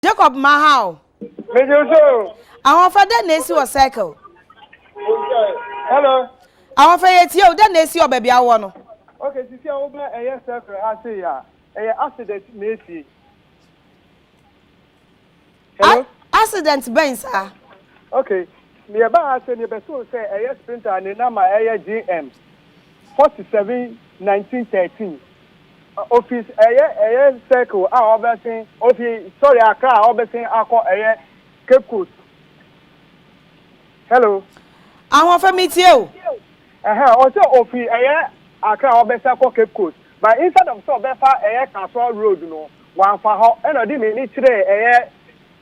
Jacob ma ha o. Megye so. Ahoɔfɛ dɛn na esi wɔ circle? Hello. Ahoɔfɛ yɛ tie o dɛn na esi wɔ baabi awɔ no? Okay, sisi a wobɛ ɛyɛ circle ha sei a, ɛyɛ accident na esi. Hello. Accident bɛn saa? Okay, nea ɛba ha sɛ nea ɛbɛso sɛ ɛyɛ sprinter ne number ɛyɛ GM 47 1913. Office ɛyɛ circle a ɔbɛsen ofi, sorry, Accra a ɔbɛsen akɔ ɛyɛ Cape Coast. Hello. Ahoɔfɛ mi tie o. Ɛhɛn, ɔsɛ ofi ɛyɛ Accra a ɔbɛsen akɔ Cape Coast, but instead of sɛ ɔbɛfa ɛyɛ Kasoa road no, wamfa hɔ, ɛna ɔde n'ani kyerɛ ɛyɛ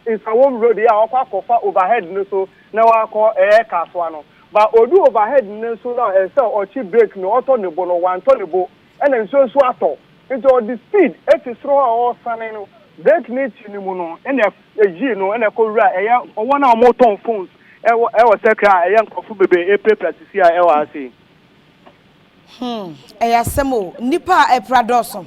Nsawam road yi a ɔkɔ akɔfa overhead no so na wakɔ ɛyɛ Kasoa no. But odu overhead no so na ɛsɛ ɔkyi brake no, ɔtɔ ne bo no, wantɔ ne bo, ɛna nsuo nso atɔ, nti ɔde speed eti soro hɔ a ɔresane no, brake no akyi no mu no, ɛna eyi no ɛna ɛkɔ wura ɛyɛ wɔn a wɔtɔn phones ɛwɔ sɛkra a ɛyɛ nkurɔfo bebree epirapira sisi a ɛwɔ ase. Ɛyɛ asɛm o, nipa a ɛpira dɔɔso.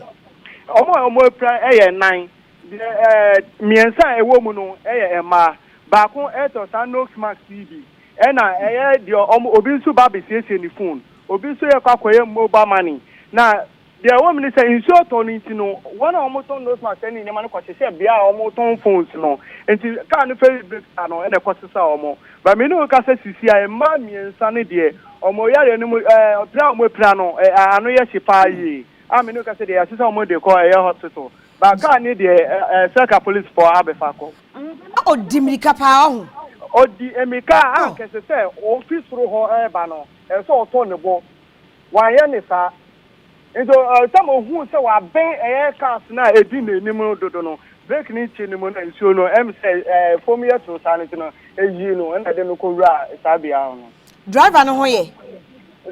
Wɔn a wɔn apira ɛyɛ nnan. Deɛ 3 a ɛwɔ mu no ɛyɛ mmaa, baako ɛtɔ saa nose mask yi bi, ɛna ɛyɛ deɛ ɔmo obi nso ba abɛsiesie ne phone, obi nso yɛ kɔ akɔyɛ mobile money. Na deɛ ɛwɔ mu ne sɛ nsuo tɔ no nti no, wɔn a wɔtɔn nose mask ɛne nneɛma no kɔhyehyɛ bea a wɔtɔn phones no, nti kaa no fɛ brake no ɛna ɛkɔ sesa wɔn. Ba mi ne wo kasa sisi a, mmaa 3 no deɛ, wɔn yare no mu pira a wɔn apira no ano yɛ hye paa yie a mi ne wo kasa deɛ, yɛasesa wɔn de kɔ ɛyɛ hospital, ba kaa ne deɛ sɛka police fɔ abɛfa kɔ. Na ɔdi mirika paa ɔho. Ɔdi mirika a kɛse sɛ ofi soro hɔ ɛreba no, ɛsɛ ɔtɔ ne bo, wanyɛ ne saa, nti sɛ mo hu sɛ wabɛn ɛyɛ cars na edi n'anim dodo no, brake ne kyi ne mu na nsuo no sɛ fam yɛ toro saa no, ti no eyi no ɛna ɛde no kɔ wura saa bea hɔ no. Driver no ho yɛ?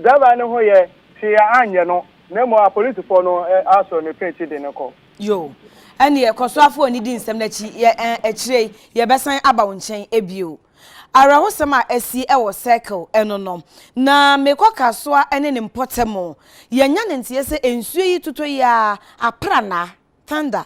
Driver no ho yɛ, hwee anyɛ no, na mmom apolisifoɔ no asɔ ne pɛnkyi de no kɔ. Yo, ɛne ɛkɔ so afɔ ani di nsɛm n'akyi yɛ akyire yi, yɛbɛsan aba wo nkyɛn ebio. Awerɛhosɛm a asi ɛwɔ circle ɛno no, na mekɔ Kasoa ɛne ne mpɔtɛm, yɛnya ne nteɛ sɛ nsuo yi totɔ yi a, aprana thunder.